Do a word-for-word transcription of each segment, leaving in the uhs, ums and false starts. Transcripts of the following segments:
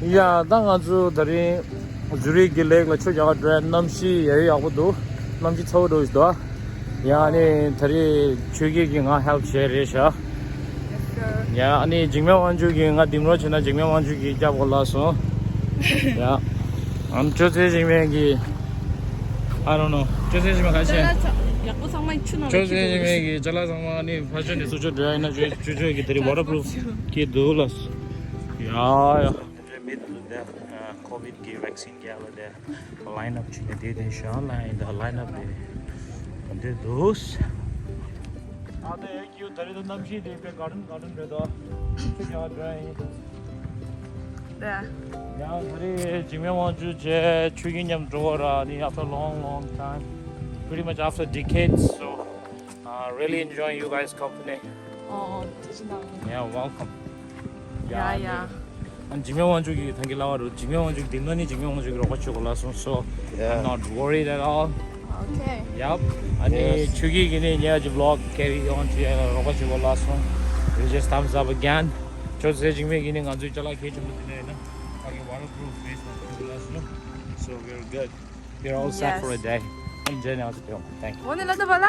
ཡ། ད་ང་ཚོ་ད་རིང་ཛུ་རིག་གི་ལེག་ལ་ཆུ་རྒྱག་འགྲོ་ཡ། གནམ་གཤིས་ཡ་ཡོ་ཡག་པོ་འདུག་གནམ་གཤིས་ཚ་བོ་འདྲ་ཞིག་འདུག་ཡ། ཨ་ནི་ད་རིང་ཆོས་སྐྱིད་ཀྱིས་ང་ཧེལ་པ་བྱས་རེད་ཤག་ཡ། ཨ་ནི་འཇིགས་མེད་དབང་ཕྱུག་གིས་ང་འདེམས་རོགས་བྱས་ན་འཇིགས་མེད་དབང་ཕྱུག་གིས་སྐྱབས་གོ་ལ་སོང་། ཡ། ཨམ་ཅོ་ཚེ་འཇིགས་མེད་ཀྱིས། I don't know. ཅོ་ཚེ་འཇིགས་མེད་ག་ཅི། ཡག་པོ་ཚང་མ་ཆུ་ནང་ལ། ཅོ་ཚེ་འཇིགས་མེད་ཀྱིས་ཅ་ལག་ཚང་མ་ནི་ཕར་ཕྱོགས་ནས་ཚུར་ཕྱོགས་འགྲོ་ཡ་ཡིན་ན་ཅོ་ཅོ་ཅོ་གིས་དེ་རིང་ཝ་ཊར་པུ་རུ་ཕུ་གྱིས་འདུག་ལ། ཡ་ཡ། འདི་མི་འདུག་འདི། ཁོ་བིད་ཀྱི་ཝེག་སིན་རྒྱག་ལ་དེ། ལའིན་ཨབ་བྱས་ནས་དེ་དེ་ཤ་ལ་ཡིན་ད་ལའིན་ཨབ་དེ། འདི་འདུག་ཨ་དེ་ཡོད་ཀྱི་ད་རེས་ད་གནམ་གཤིས་དེ་དཔེ་ག་རུམ་ག་རུམ་རེད་དོ། ཆུ་རྒྱག་འགྲོ་ཡ་ཡིན། ད་ཡང་ད་རེས་འཇིགས་མེད་དབང་ཕྱུག་བཅས་ཆོས་སྐྱིད་མཉམ་འགྲོ་བ་ར་ནི། After long long time, pretty much after decades, so uh, really enjoying you guys' company. Oh, did you know? Yeah, welcome. Yeah, yeah. ཨ་འཇིགས་མེད་དབང་ཕྱུག་གིས་ད་གིན་ལབ་པ་རེད། འཇིགས་མེད་དབང་ཕྱུག་འདི་ན་ནི་འཇིགས་མེད་དབང་ཕྱུག་གིས་རོགས་པ་བྱེད་དགོས་ལབ་སོང་། So I'm Yeah. not worried at all. Okay. Yep. ཨ་ནི་Yes. ཆོས་སྐྱིད་ཀྱིས་ནི་ངའི་ཅིག་vlog carry on བྱེད་ཡ་ལ་རོགས་པ་བྱེད་དགོས་ལབ་སོང་། We'll just thumbs up again. ཅོ་ཚེ་འཇིགས་མེད་ཀྱིས་ནི་ང་ཚོའི་ཅ་ལག་གལ་ཆེན་པོ་དེ་འདྲ་ཡིན་ན་ཕ་གི་ཝ་ཊར་པུ་རུ་ཕུ་ཕེ་སི་མཱསྐ་བྱེད་དགོས་ལབ་སོང་། So we're good. We're all set for a Yes. day. Enjoy now. Thank you. འོ་ནི་ལ་ད་བ་ལ།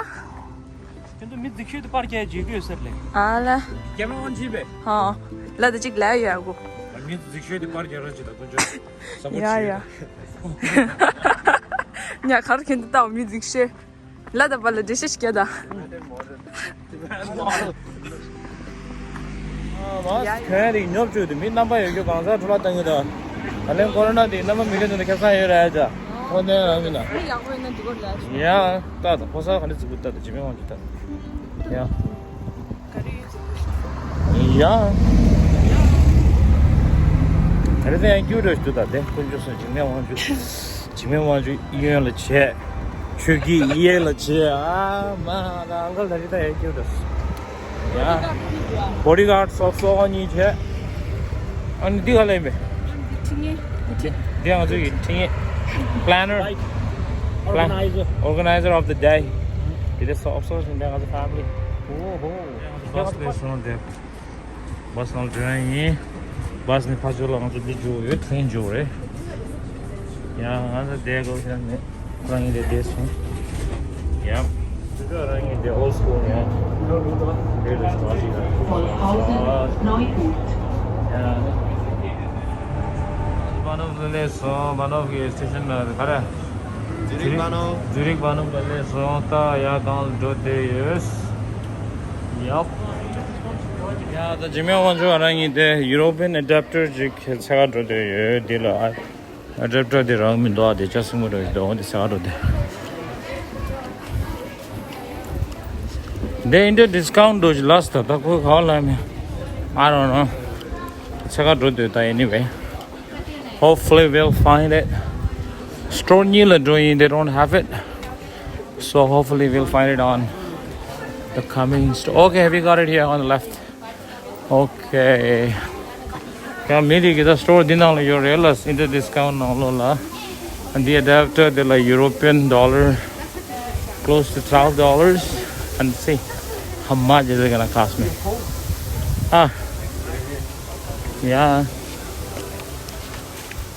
ཁྱོད་ཚོ་མི་རྫིག་ཤོས་དེ་པར་རྒྱག་བརྗེད་ཀྱི་ཡོད་ས་རེད། ཨ་ལ། རྒྱ་མི་དབང་ཕྱུག་པས། ཧོ། ལ་ད་ཅིག་ལ་ཡོད་གོ། མི་རྫིག་ཤོས་དེ་པར་རྒྱག་རོགས་བྱེད་དང་དཀོན་མཆོག་ས་ཁོ་ཡ་ཆེ་ཡ། ཉ་གར་ཁྱོད་ཚོ་ལྟ་བ་མི་རྫིག་ཤོས། ལ་ད་བ་ལ་འགྲེལ་བཤད་ཞིག་རྒྱག་ད། མཱསྐ་གྱོན་ཡ་དེ་ཉོབ་བཅུག་དེ་མི་རྣམ་པ་ཡོད་རྒྱུ་གང་ཟག་འཕྲོ་བརླག་བཏང་གི་འདུག་ད་ལན་ཀོ་རོ་ན་དེ་རྣམ་པ་མི་རྒན་ཚོ་ལ་ཁེ་བཟང་ཡོད་རེད་ད། ཨོ་ནས་རང་མིན་ན། མི་ཡག་པོ་ཡིན་ན་འགྲིག་གི་རེད། ཡ། ལྟ་དང་ཕོ་གསར་ག་ནས་འཛུགས་དགོས་ལྟ་དང་འཇིགས་མེད་དབང་ཕྱུག་ལྟ་དང་། ཡ། ཡ། ག་རེ་ད་ཡང་སྐྱུར་རེ་ཞུ་ད་དེ་དཀོན་མཆོག་གསུམ་འཇིགས་མེད་དབང་ཕྱུག་འཇིགས་མེད་དབང་ཕྱུག་གཡས་ལ་བྱས། ཆོས་སྐྱིད་གཡས་ལ་བྱས། ཨ་མ་ད་ཨང་ཀལ་ད་རེ་ད་ཡང་སྐྱུར་རེ། ཡ། བོ་ཌི་གཱཌ་སོགས་སོགས་གཉིས་བྱས། ཨ་ནི་འདི་ག་ལ་ཡིན་པས། འདི་ང་ཚོའི་འཕྲིན་ཡིག Planner. Organizer. Organizer of the day. འདི་དེ་སོགས་སོགས་ཞིག་འདི་ང་ཚོ་ཕེ་མི་ལི། ཨོ་ཧོ། ང་ཚོ་བྷ་སི་ལས་སོང་དེ། བྷ་སི་ནང་འགྲོ་ཡ་ཡིན། བྷ་སི་ནི་ཕར་ཕྱོགས་ལ་ང་ཚོ་འདི་འཇུག་ཡོད། ཊེ་རེན་འཇུག་རེད། ཡང་ང་ཚོ་བསྡད་དགོས་ཡ་མེད། རང་ཉིད་དེ་བསྡད་སོང་། ཡ། དེ་ཚོ་རང་ཉིད་དེ་ཨོལ་སི་ཀུལ་ཡ། དེ་རེ་སྟོང་ཞིག་ལ། ཡ། བྷ་ནོབ་ལ་སླེབས་སོང་། བྷ་ནོབ་ཀྱི་སི་ཊེ་ཤན་ལ་ག་རེ། ཛུ་རིག་བྷ་ནོབ། ཛུ་རིག་བྷ་ནོབ་ལ་སླེབས་སོང་། ད་ཡར་སྒང་ལ་འགྲོ་བསྡད་ཡོད། ཡབ། ཡ་ད་འཇིགས་མེད་དབང་ཕྱུག་རང་ཉིད་དེ་ཡུ་རོ་པི་ཡན་ཨེ་ཌེབ་ཊར་ཅིག་འཚོལ་ག་འགྲོ་བསྡད་ཡོད། འདི་ལ་ཨ། ཨ་ཌེབ་ཊར་དེ་རག་མི་འདུག་ཨ་དེ་ཆ་སྲིང་མོ་འདྲ་ཞིག་འདུག་འོ་དེ་ཟ་འགྲོ་དེ། དེ་ཨིན་ཏྲ་ཌི་སི་ཀའུན་ཊི་འདྲ་ཞིག་ལབ་སོང་། ད་ཁོ་ག་པར་ལབ་མིན། I don't know. ཟ་འགྲོ་དེ་ད། Anyway, hopefully we'll find it. སི་ཊོར་གཉིས་ལ་འགྲོ་ཡིན། They don't have it. So hopefully we'll find it on the coming store. Okay, we got it here on the left. Okay. ཡང་མི་རིགས་ཀྱི་ད་སི་ཊོར་འདི་ནང་ལ་ཡོད་རེད་ལ། ཨིན་ཏྲ་ཌི་སི་ཀའུན་ཊི་ནང་ལོགས་ལ། And the adapter, they like European dollar, close to twelve dollars. And see how much is it gonna cost me? Ah. Yeah.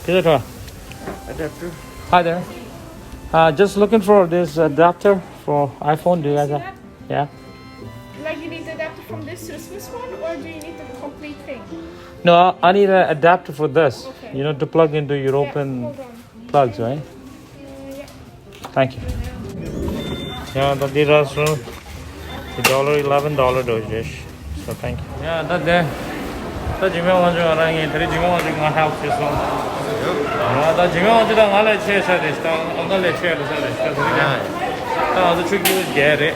Peter. Adapter. Hi there. Uh, just looking for this adapter for iPhone. Do you guys have? Yeah. Like, you need the adapter from this to the Swiss one, or do you need the complete thing? No, I, I need an adapter for this. Okay. You know, to plug into European plugs, right? Yeah, hold on. Mm, yeah. Thank you. Yeah, the data so the dollar eleven dollar dojish. So thank you. Yeah, that there. ད་འཇིགས་མེད་དབང་ཕྱུག་ང་རང་ཡིན། དེ་རིང་འཇིགས་མེད་དབང་ཕྱུག་ང་ཧེལ་པ་བྱས་སོང་། ང་ད་འཇིགས་མེད་དབང་ཕྱུག་ད་ང་ལས་ཆེ་ཤ་རེད་ཤག་ཨང་ཀལ་ལས་ཆེ་རེད་ཤག་རེད་ཤག་དེ་རིང་ད་ང་ཚོ་ཆུ་རྒྱུག་རྒྱག་རེད།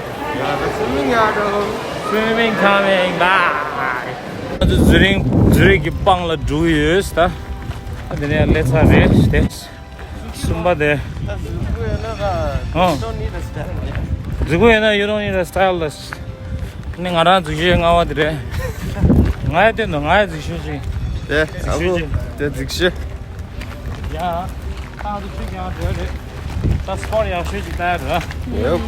Swimming coming. Bye. ང་ཚོ་ཛུ་རིག་ཛུ་རིག་གི་པང་ལ་འགྲོ་གི་ཡོད་ད། ཨ་དེ་ནས་སླེབས་ཚར་རེད་དེ། གསུམ་པ་དེ། ད་གཟུགས་པོ་ཡོད་ན་ད། ཨོ། You don't need a style. གཟུགས་པོ་ཡོད་ན་you don't need a stylist. ནི་ང་རང་གཟུགས་གཞི་ལྔ་པ་དེ་རེད། ང་ཡ་སྟོན་དང་། ང་ཡ་གཟུགས་གཞི་ཅིག་དེ་གཟུགས་ཨ་ཁུ་གཞི་ཅིག་དེ་གཟུགས་གཞི། ཡ། ད་ང་ཚོ་ཆུ་རྒྱག་འགྲོ་རེད། ད་སི་པོཊ་ཡག་ཤོས་ཅིག་ལྟ་ཡ་རེད། ཡོད།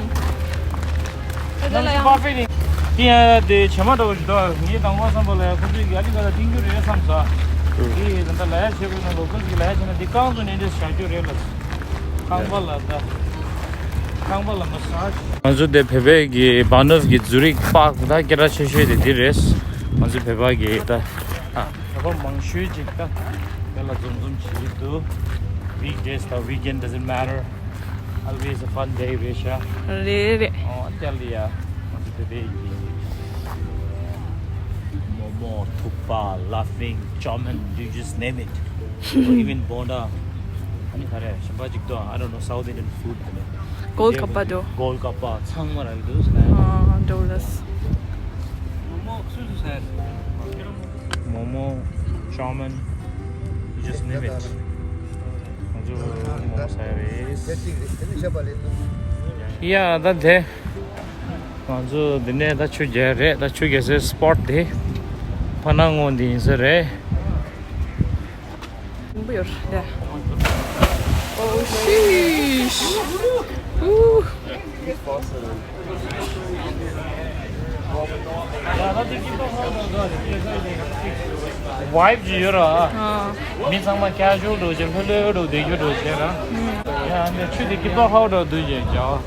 ད་ལྟ་ལ་ཡང་པར་ཕེག་ཡིན། དེ་ཡང་དེ་བྱེ་མ་འདྲ་བོ་ཞིག་འདུག་ངས་དང་པོ་བསམ་པ་ལ་ཡང་ཁོ་ཚོས་ཡ་ལི་ག་ལ་ཏིང་རྒྱུ་རེད་བསམ་ས། འདི་ད་ལྟ་ལ་ཡ་བྱེད་དགོས་ན་ལོ་ཀལ་གྱི་ལ་ཡ་བྱེད་ན་འདི་རྐང་བཙུགས་ནས་འདྲེས་བཞག་རྒྱུ་རེད་ལ། རྐང་པ་ལ་ད། རྐང་པ་ལ་མ་སཱཇ། ང་ཚོ་དེ་བོད་པའི་གི་སྦ་ནོབ་གི་ཛུ་རིག་པཱརྐ་ད་སྐད་གྲགས་ཆེ་ཤོས་དེ་འདི་རེད། ང་ཚོ་བོད་པ་གི་ད། ཨ། བོད་པ་མང་ཤོས་ཅིག་ད། དེ་ལ་འཛོམས་འཛོམས་བྱེད་ཀྱི་འདུག Weekdays དང་weekend doesn't matter. Always a fun day རེད་ཤག་རེད་རེད། ཨོ་ཏེ་ལི་ཡ། ང་ཚོ་བོད་པའི་གི་མོ་མོ། ཐུག་པ། ལ་ཕིང་། ཅོ་མན། you just name it. Even བོན་ཌ། ཨ་ནི་ག་རེ་གཞན་པ་ཅིག་འདུག I don't know, South Indian food དེ་ནས། གོལ་ཀ་པ་འགྲོ། གོལ་ཀ་པ་ཚང་མ་རག་གི་འདུག་ཟེར་ན། ཨ་འགྲོ་ལ། མོ་མོ་སུ་སུ་ཟེར། མོ་མོ། ཅོ་མན། you just name it. ང་ཚོ་མོ་མོ་ཟ་ཡ་རེད། ཡ་ད་དེ། ང་ཚོ་འདི་ནས་ད་ཆུ་རྒྱག་རེད། ད་ཆུ་རྒྱག་སའི་སི་པོཊ་དེ་ཕ་ནང་ངོ་འདི་ཡིན་ས་རེད། མང་པོ་ཡོད་རེད། Oh sheesh. Ooh. ཝའིབ་ཅིག་ཡོད་ར། ཨ། མི་ཚང་མ་ཀེ་ཞུ་ཨལ་འདྲ་བོ་ཅིག་ལྷོད་ལྷོད་འདྲ་བོ་བསྡད་རྒྱུ་འདྲ་བོ་བྱས་ར། ཡ་ཨ་ནི་ཆུ་དེ་སྐྱིད་མདོག་ཁ་པོ་འདྲ་བོ་འདུག་ཅེས་ཀྱང་།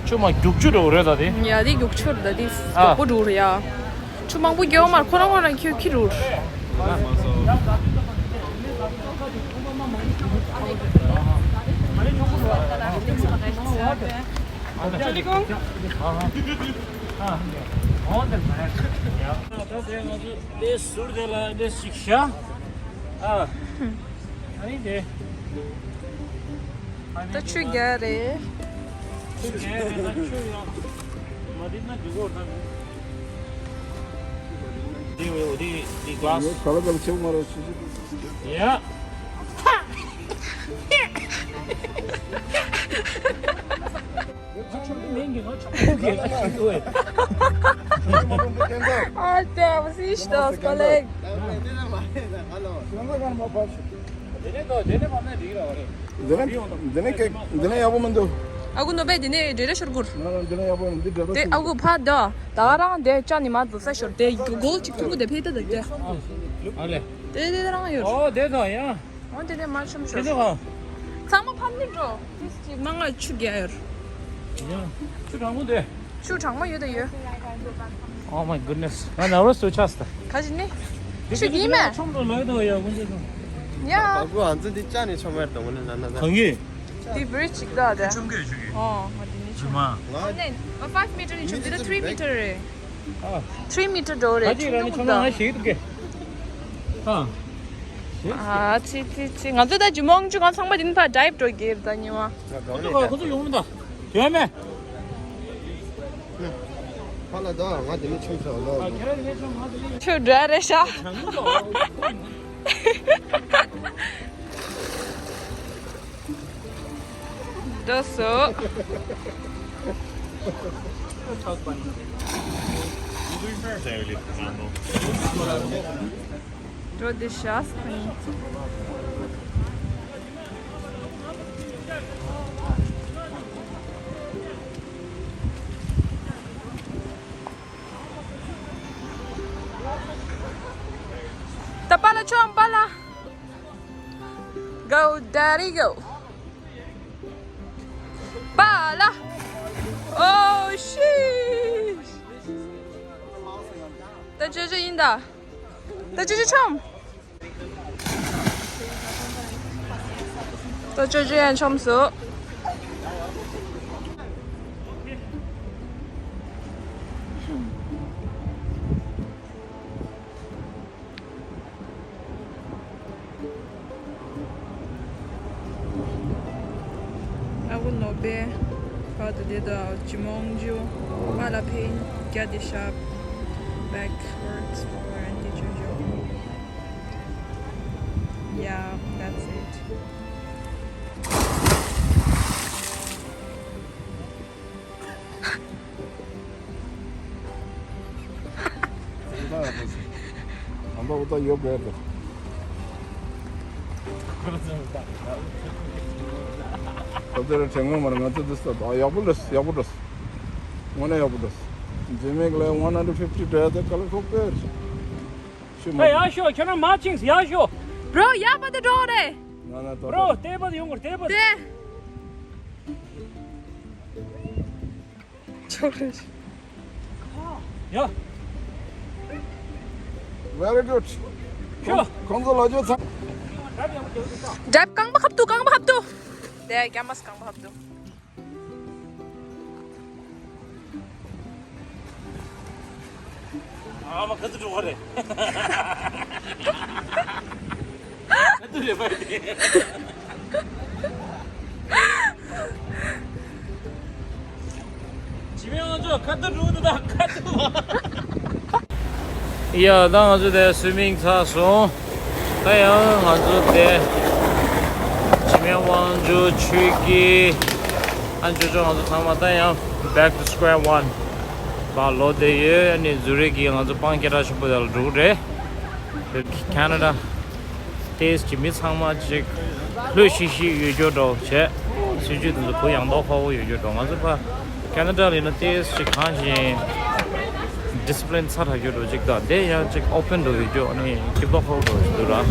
ཆུ་མ་རྒྱུག་ཆུ་འདྲ་བོ་རེད་ད་དེ། ཡ་དེ་རྒྱུག་ཆུ་རེད་ད་དེ། ཨ། རྒྱུག་པོ་འདྲ་བོ་རེད་ཡ། ཆུ་མང་པོ་རྒྱག་མར་ཁོ་རང་ཁོ་རང་ཁྱེར་ཁྱེར་འགྲོ། ད་ཟུར་དེ་ལ་འདི་ཞིག་བཞག་ཨ། ཨ་ནི་དེ། ད་ཆུ་རྒྱག་རེད། ཆུ་རྒྱག་རེད། ད་ཆུ་ཡང་མ་འགྲིག་ན་འགྲིག་གོ་ད། འདི་འོ་འདི་འདི་གླ་སི། ག་ལ་ག་ལ་ཆེ་བ་མ་རེད། ཆུ་ཆུ། ཡ། ཨ་ལྟ་བ་སི་ཤི་ཏོ་སྐོ་ལེགས། འདི་ནས་འདི་ནས་ཀེག་འདི་ནས་ཡག་པོ་མི་འདུག་ཨ་ཁུ་ནོ་བས་འདི་ནས་འབྲེལ་སྲོལ་སྐོར། ང་རང་འདི་ནས་ཡག་པོ་ཡིན། འདི་འབྲེལ་དེ་ཨ་ཁུ་ཕ་ད་ད་རང་དེ་ཅ་ནི་མ་འཛུལ་ས་ཤོར་དེ་གོལ་གཅིག་ཐུང་གུ་དེ་ཕེ་ཏ་དེ་དེ། ཨ་ལེ། དེ་དེ་རང་ཡོད། ཨོ་དེ་དང་ཡང་། འོ་དེ་ནས་མར་ཆུམ་ཤོར། དེ་ཚོ་གང་། ཚང་མ་ཕམ་ནི་འགྲོ། ཏིས་ཅིག་མ་ང་ཆུ་རྒྱག་ཡོད། ཡང་། ཆུ་གྲང་མོ་དེ། ཆུ་གྲང་མོ་ཡོད་དེ་ཡོད། Oh my goodness. ང་ནར་ཝས་དུ་ཆགས་ད། ག་ཞིག་ནི། ཆུ་ཡིན་མེད། ཆོམ་དུ་ལོས་དོ་ཡ་ཀུན་ཆེ་དང་། ཡ། ཨ་ཁུ་ཨ་ཙི་འདི་ཅ་ནི་ཆོམ་མེར་དང་ངོ་ནི་ན་ན་ན། གང་གི། འདི་བི་རི་ཇི་ཅིག་ད་དེ། ཆོམ་གི་ཆོམ་གི། ཨོ་ང་འདི་ནི་ཆོམ། ང་ནི་ང་five meter ནི་ཆོམ་འདི་ད་three meter རེད། ཨ། three meter འགྲོ་རེད། ཁ་ཅིག་ར་ནི་ཆོམ་ན་ང་ཞིག་ཏུ་གེ། ཨ། ཨ་ཙི་ཙི་ཙི། ང་ཚོ་ད་ཇི་མོང་ཅུ་ང་ཚང་མ་འདི་ནི་ཕ་ཌའིབ་འགྲོ་གི་རེད་ད་ཉི་མ། ཁོ་ཚོ་ཁོ་ཚོ་ཡོང་མི་ད། ཡོད་མེད། ཕ་ལ་ད་ང་དེ་ནས་ཆུང་ཚོ་ལོ། ཁྱོད་འདྲ་རེད་ཤག་འགྲོ་སོ། འགྲོ་དེ་ཤག་ད་པཱ་ལགས་ཆོག་པཱ་ལགས། Go daddy go. པཱ་ལགས། Oh shit. ད་ཅོ་ཅོ་ཡིན་ད། ད་ཅོ་ཅོ་ཆོམ། ད་ཅོ་ཅོ་ཡང་ཆོམ་སོང་། ཨ་ཁུ་ནོ་བས་ཕར་དུ་དེ་དང་ཇི་མོང་ཇུ་མ་ལ་ཕེ་རྒྱ་དེ་ཤ་backwards forward འདི་ཆུང་ཆུང་། Yeah, that's it. ཨམ་པ་འུ་ད་ཡོད་དགོས་དོ། ཁོ་ཚོ་ར་དྲན་ངོ་མ་ར་ང་ཚོ་འདི་ས་ད་ཡག་པོ་འགྲོ་ཡག་པོ་འགྲོ། དངོས་གནས་ཡག་པོ་འགྲོ། ཇི་མེག་ལ་one hundred fifty འགྲོ་ཡ་དེ་ག་ལ་ཁོག་པས། ཤི་མ། ཡག་ཤོ་ཁྱོད་རང་མ་ཆིངས་ཡག་ཤོ། Bro, ཡར་བ་དེ་འགྲོ་རེད། ན་ན་ཏོ་Bro, ཏོ། ལྟེ་བ་དེ་ཡོང་གོ་ལྟེ་བ་དེ། ཏེ། ཆོག་རེད། ཡ། Very good. ཁྱོ། ཁོང་ཚོ་ལ་ཇོ་ཚང་། འདྲེབ་རྐང་པ་ཁབ་ཏུ་རྐང་པ་ཁབ་ཏུ། དེ་རྐྱང་པ་རྐང་པ་ཁབ་ཏུ། ཨ་མ་ག་ཚོད་འགྲོ་ག་རེད། ག་ཚོད་རེད་པ་དེ། ཇི་མེ་ཝང་ཅོ་ག་ཚོད་འགྲོ་འདུག་ད་ག་ཚོད། ཡ་ད་ང་ཚོ་དེ་སུའི་མིང་ཚར་སོང་། ད་ཡང་ང་ཚོ་དེ་ཇི་མེ་ཝང་ཅོ་ཆུ་ཀི་ཨན་ཅོ་ཅོ་ང་ཚོ་ཚང་མ་ད་ཡང་back to square one། བ་ལོ་དེ་ཡོད། ཨ་ནི་ཛུ་རིག་གི་ང་ཚོ་སྤང་སྐད་གྲགས་ཆེན་པོ་དེ་ལ་འགྲོ་གི་རེད། ཁེ་ན་ཌ་ཏེས་ཀྱི་མི་ཚང་མ་ཅིག་ལྷོད་ཤིག་ཤིག་ཡོད་རྒྱུ་འགྲོ་བྱས། སྲིད་ཇུས་དེ་ཚོ་བུ་ཡང་དོག་ཁ་བོ་ཡོད་རྒྱུ་འགྲོ། ང་ཚོ་ཕ་ཁེ་ན་ཌ་ལ་ཡིན་ན་ཏེས་ཅིག་གང་ཞིག་ཌི་སི་པི་ལིན་ཚ་དྲག་རྒྱུ་འགྲོ་ཅིག་དང་དེ་ཡང་ཅིག་ཨོ་པན་འགྲོ་ཡོད་རྒྱུ་ཨ་ནི་སྐྱིད་པོ་ཁ་བོ་འགྲོ་ཡོད་འདུག་ར།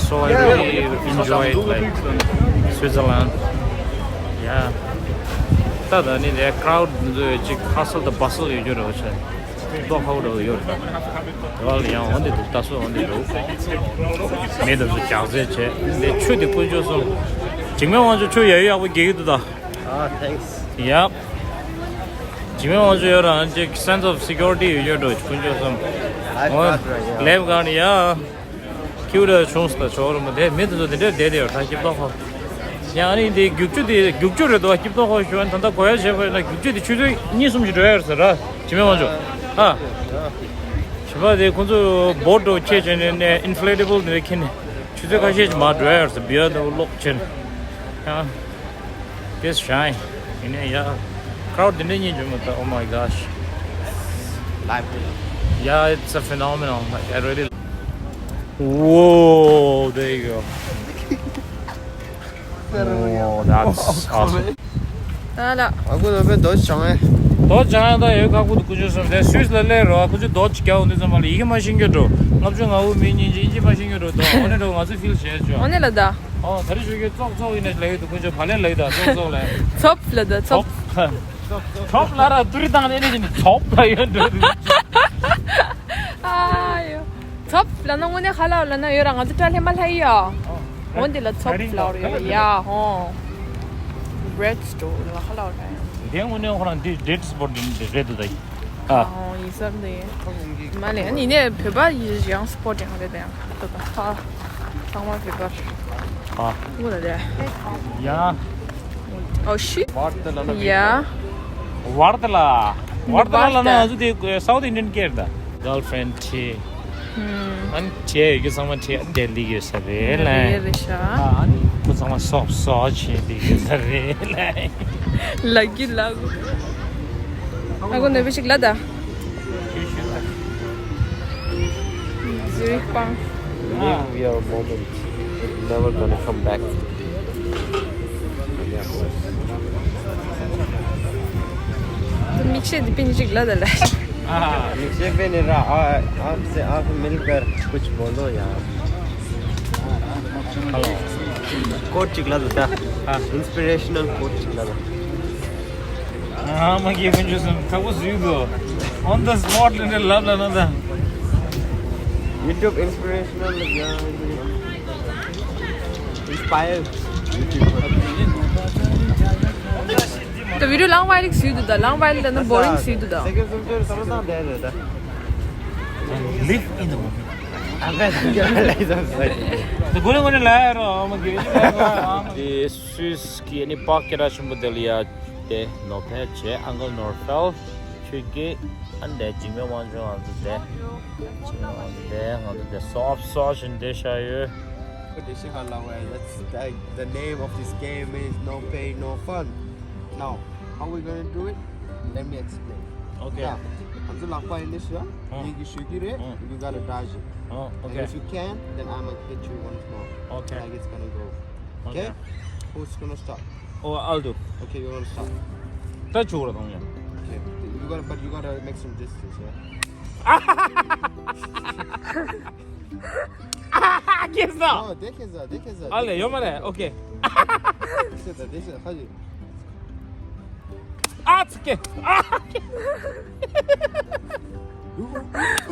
So I really enjoyed, like, Switzerland. Yeah. ད་ད་ནི་དེ་ཁྲའུ་ཌི་འདི་ཚོ་ཅིག་ཧ་སལ་དང་བ་སལ་ཡོད་རྒྱུ་འགྲོ་བྱས། ཏོག་ཧའོ་རོ་ཡོད་རེད། དེ་བ་ལ་ཡང་འོན་ཏེ་འདུག་ད་སོ་འོན་ཏེ་འདུག་མི་དེ་ཚོ་རྒྱག་རྩལ་བྱས། འདི་ཆུ་དེ་དཀོན་མཆོག་གསུམ། འཇིགས་མེད་དབང་ཕྱུག་ཆུ་ཡག་ཡག་པོ་རྒྱག་གི་འདུག་ད། Ah, thanks. Yep. འཇིགས་མེད་དབང་ཕྱུག་ཡོད་རང་ཅིག་sense of security ཡོད་ཡོད་འགྲོ་དཀོན་མཆོག་གསུམ། Life འོ་guard རེད་ཡ། Life guard ཡ། ཁྱིའུ་ར་ཆུང་སོ་ད་ཆོག་རུ་མ་དེ་མི་དེ་ཚོ་དེ་འདྲ་བསྡད་དེ་ཡོད་ད་སྐྱིད་པོ་ཁོ། ཡང་ཨ་ནི་དེ་རྒྱུག་ཆུ་དེ་རྒྱུག་ཆུ་རེད་དོ་སྐྱིད་པོ་ཁོ་ཞུ་བ་ད་ལྟ་གོ་ཡ་བྱས་པ་ཡིན་ན་རྒྱུག་ཆུ་དེ་ཆུ་ཚོད་གཉིས་གསུམ་ཞིག་འགྲོ་ཡ་རེད་ཟེར་ར་འཇིགས་མེད་དབང་ཕྱུག་ཨ། བྱས་པ་དེ་ཁོ་ཚོ་བོ་ཊི་འཁྱེར་བྱས་ནས་ནས་inflatable དེ་འཁྱེར་ནས་ཆུ་ཚོད་ཁ་ཤས་ཀྱི་མར་འགྲོ་ཡ་རེད་ཟེར་བི་ཡ་དེ་ལོག་བྱས་ནས་ཡང་། This shine. ཡིན་ནའི་ཡ། Crowd དེ་འདྲ་རྙེད་བྱུང་མ་ཐག Oh my gosh. Life. Yeah, it's a phenomenon. Like, I really. Whoa, there you go. Oh, that's awesome. ཨ་ལ། ཨ་ཁུ་ནོ་བེ་རྡོ་ཆང་ཨེ། རྡོ་ཆང་ད་ཡོད་ཁ་ཁུ་དུ་ཀུ་ཅོ་སོང་དེ་སུས་ལ་ལས་རོ་ཨ་ཁུ་ཅོ་རྡོ་ཆི་རྒྱག་འོང་དུས་ཙམ་པ་ལ་ཡི་གེ་མ་ཤེས་རྒྱུ་འགྲོ། ལྔ་བཅུ་ང་དགུ་མི་གཉིས་ཀྱི་ཨིན་ཇི་མ་ཤེས་རྒྱུ་འགྲོ་དོ་འོ་ནས་འགྲོ་ང་ཚོ་ཕིལ་བྱས་ཆོག་འོ་ནས་ལ་ད། ཨོ་ད་རེ་ཞུ་རྒྱུ་ཙོག་ཙོག་ཡིན་ནས་ལ་ཡོད་དུ་ཀུ་ཅོ་བ་ལས་ལ་ཡོད་ད་ཙོག་ཙོག་ལས། ཚོབ་ལ་ད་ཚོབ། ཚོབ་ལ་ར་ཏུ་རི་དང་ནས་ནས་ཅི་ནི་ཚོབ་ལ་ཡོད་འགྲོ། ཨ་ཡོ། ཚོབ་ལ་ན་དངོས་གནས་ཁ་ལག་ལ་ན་ཡོད་ར་ང་ཚོ་ཏྲ་ལྷེ་མ་ལྷ་ཡི་ཡ། འོ་འདི་ལ་ཚོབ་ལ་ཡོད་ཡ་ཧོ། bread store ལ་ཁ་ལག་ར་ཡ། འདི་དངོས་གནས་ཁོ་རང་འདི་date spot འདི་རེད་འདུག་ད་ཡིན། ཨ། ཨོ་ཡིན་ས་འདི་ཡིན། མ་ལས་ཨ་ནི་ནས་བོད་པ་ཡི་ཡང་spot ཡང་རེད་ད་ཡང་ད་ད་ཧ། ཚང་མ་བོད་པ། ཨ། ངུ་ལ་རེད། ཡ། Oh shit. ཝར་ཏ་ལ་ན། ཡ། ཝར་ཏ་ལ། ཝར་ཏ་ལ་ལ་ན་ང་ཚོ་དེ་South Indian སྐད་རེད་ད། girlfriend ཁྲིད། ཨན་ཁྲིད་ཡོད་རྒྱུ་ཚང་མ་ཁྲིད་ཨན་ལྡི་ལི་ཡོད་ས་རེད་ལ། རེད་རེད་ཤག་ཨ་ནི་ཁོ་ཚང་མ་སོབ་སོ་ཆེ་ལྡི་ཡོད་ས་རེད་ལ། ལ་རྒྱུ་ལ། ཨ་ཁོ་ནོ་བེ་ཞིག་ལ་ད། Zurich སྤང་། Live your moment. It's never gonna come back. མིག་ཤེལ་འདི་པིན་ཅིག་ལ་ད་ལ། हाँ। མིག་ཤེལ་པིན་ར། आ, आपसे, आप मिलकर कुछ बोलो यार। Hello. quote ཅིག་ལ་ད། हाँ। inspirational quote ཅིག་ལ་ད། ཨ་མ་གི་ཕུན་ཆུ་སོང་ཁ་པོ་བཟོས་དོ། On the spot ལ་ནི་ལབ་ལ་ན་ད། YouTube inspirational ལ་ཡ། inspire. ད་video ལང་བའི་ལིག་སུས་དུ་ད་ལང་བའི་ལིག་ད་ན་boring སུས་དུ་ད། Second semester བསམ་བློ་བཏང་བསྡད་རེད་ད། Live in the moment. ཨ་ཁ་ད་ག་ལ་ཡ་ད། ད་གོ་ནི་གོ་ནི་ལ་ཡ་རོ་ཨ་མ་གི། དེ་སུས་ཀྱི་ནི་པག་སྐད་གྲགས་ཆེན་པོ་དེ་ལ་ཡ། དེ་ནོ་ཕེལ་བྱས། Uncle Norfel ཆོས་སྐྱིད། ཨ་འདྲ་འཇིགས་མེད་དབང་ཕྱུག་ང་ཚོ་དེ། འཇིགས་མེད་དབང་ཕྱུག་དེ་ང་ཚོ་དེ་སོབ་སོབ་བཞིན་བསྡད་བཞག་ཡོད། This is how long I, that's, like, the name of this game is no pain, no fun. Now, how we gonna do it? Let me explain. Okay. ཡ། ང་ཚོ་ལག་པ་ཡིན་ནི་ཤི་ཡ། ངས་ཀྱི་ཞུ་གི་རེད། You gotta dodge it. And if you can, then I'ma hit you once more. Okay. Like it's gonna go. Okay? Okay. Who's gonna start? Oh, I'll do. Okay, you wanna start? ད་ཆུ་ར་དང་ཡ། Okay. You gotta, but you gotta make some distance, yeah? ཨ་ཁེ་ས། ཨོ་དེ་ཁེ་ས་དེ་ཁེ་ས། ཨ་ལེ་ཡོད་མ་རེད། ཨོ་ཁེ། ཁེ་ས་དེ་ཁེ་ས་ཁ་ཅིག་ཨ་ཙི་ཀེ།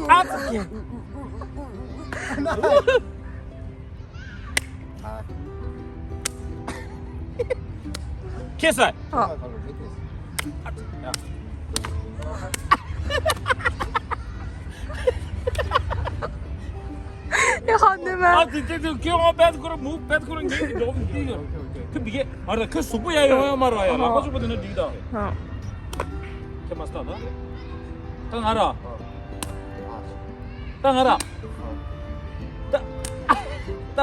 ཨ་ཙི་ཀེ། ཁེ་ས། ཨ། ཡ་ཧ་ནི་མ། ཨ་ཙི་ཙི་ཙི་ཁྱོད་ང་པད་ཁོ་ར་མུ་པད་ཁོ་ར་ངེད་ཀྱི་འགྲོ་མི་འདི་ཡོད། ཁྱོད་འདི་གས་མ་རེད། ཁྱོད་གཟུགས་པོ་ཡ་ཡོང་ཡ་མ་རེད། ཡ་ལག་པ་གཟུགས་པོ་དེ་ན་འགྲིག་ད། ཧ། ཁྱོད་མ་སྟ་ད། ད་ང་ར། ད་ང་ར། ད། ད།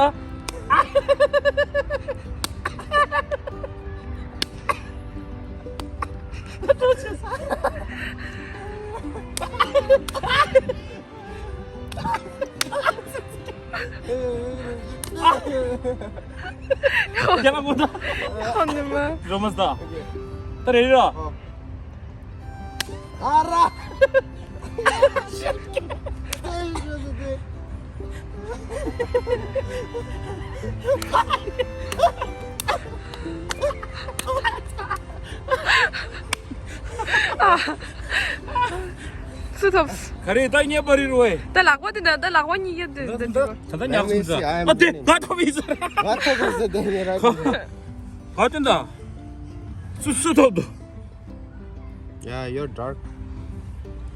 རྒྱ་ལ་མོ་ད། ཧ་ནི་མ། རོ་མ་སྟ། ད་རེ་ར། ཨ་ར། སུ་ཐོབ། ག་རེ་ད་ཉེ་པ་རི་རུ་ཨེ། ད་ལག་པ་དེ་འདྲ་ད་ལག་པ་གཉིས་ཀྱི་དེ་ད་འདྲ་ད་ད་ད་ཉག་སུ་ད། ཨ་དེ་ང་ཐོབ་ཡིན་ཟེར། ང་ཐོབ་ཡིན་ཟེར་དེ་ཉེ་ར། ག་དེ་ད། སུ་སུ་ཐོབ་འདུག Yeah, you're dark.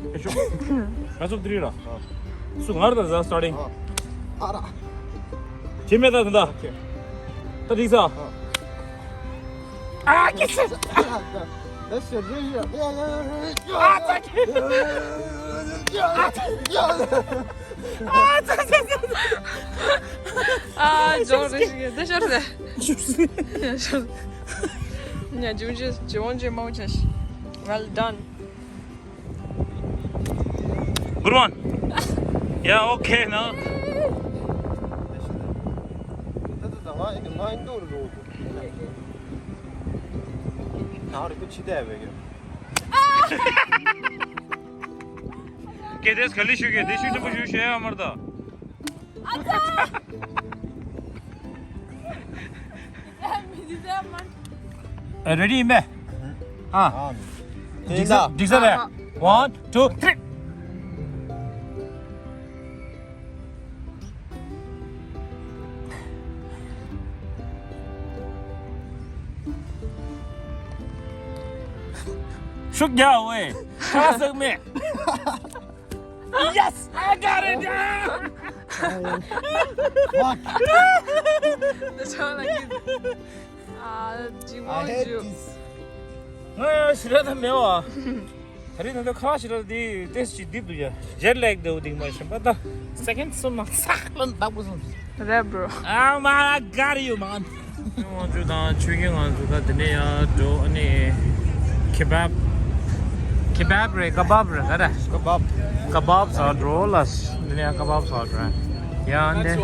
ཨེ་ཤོ། ང་ཚོ་དྲི་ར། སུ་ངར་ད་ཟ་starting. ཨ་ར། ཁྱེད་མེད་ད་ད་ད། ད་དྲི་ས། ཨ་ཀྱེ་ཤི། ད་ཤི་རི་ཡ། ཨ་ཙི་ཀྱེ། ཨ་ཙི་ཀྱེ། ཨ་ཙི་ཙི་ཙི། ཨ་ཇོ་རེ་ཤི་ད་ཤར་ཟེ། ཤར་ཟེ། ཉ་ཇུ་ཇུ་ཇོ་ཇེ་མོ་ཆ་ཤི། Well done. Good one. Yeah, okay now. ཁྱེད་དེས་ག་ལེ་ཞུ་གི་དེ་ཤུ་ཆེན་པོ་ཞུ་ཤེས་ཡ་མར་ད། ཨ་ཙི། མི་འདི་ཚོ་མ། ཨ། རེ་ཌི་ཡིན་པས། ཨ། ཨ། འགྲིག་ས་འགྲིག་ས་རེད། One, two, three. ཤུགས་རྒྱག་འོས། ཆགས་སྲེག་མེད། Yes, I got it. Fuck. That's all I can. Ah, do you I want hate to? This. ང་ཡང་ཞི་ར་ད་མེད་བ། ད་རེས་ད་ལྟ་ཁ་ཞི་ར་དེ་ཏེས་ཅི་དིབ་འདུག་ཡ། Jet lag དེ་འུ་དིག་མ་ཤེས་པ་ད། Second སུ་མ་ཚག་ལོན་བདག་པོ་སོང་། རེད་bro. Oh my God, you man. དབང་ཕྱུག་དང་ཆོས་རྒྱལ་ང་ཚོ་ད་དེ་ནས་ཡར་འགྲོ། ཨ་ནི་ཁེ་བབ། ཁེ་བབ་རེད། ཀ་བབ་རེད། ག་རེ། ཀ་བབ། ཀ་བབ་ཟ་འགྲོ་ལ། དེ་ནས་ཡར་ཀ་བབ་ཟ་འགྲོ། ཡ་འདི།